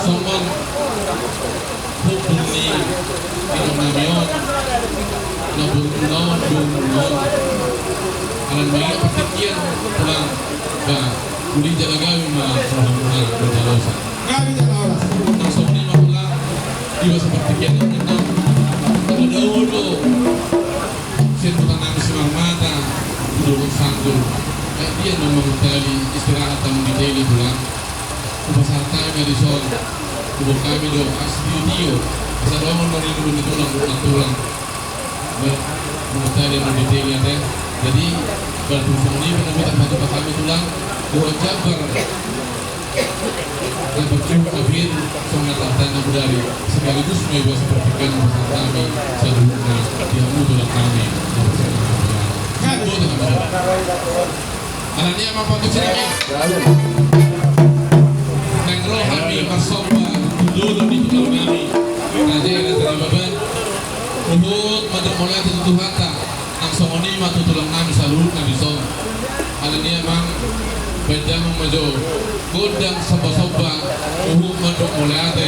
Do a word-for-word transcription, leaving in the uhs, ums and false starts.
Songon hukum ni inong nami on, na borumuna on, borumuna on. Alana mangihut partingkian, Tulang, ba uli jala gabe ma rohamuna, jala horas. Gabe jala horas. Nang songon i ma, Tulang, iba seperti kian yang menang. Ada olo. Sian huta nami Simarmata, tu Dolok Sanggul. Baen dia na mamungtali istirahat hamu di teli, Tulang. Hupasahat hami ma dison. Huboan hami do asa tio-tio. Asa dongan ma ni ngolu ni tulang, tulang, tulang. Baen, mamungtali hamu di teli ate. Jadi, berarti songon i ma na hutangkas hami, Tulang. Huboan jambar. Dan berterima kasih, songon hata-hata na bodari, sekaligus ma iba seperti kian pasahat hami saluhutna di hamu tulang nami. Alani i ma, patut sinami. Naeng ro hami marsomba tu dolok ni tulang nami, raja i, raja ni baban. Huhut mandok mauliate tu Tuhanta. Nang songon i ma tu tulang nami saluhutna dison. Alani i amang, baen damang ma jo gondang somba-somba, huhut mandok mauliate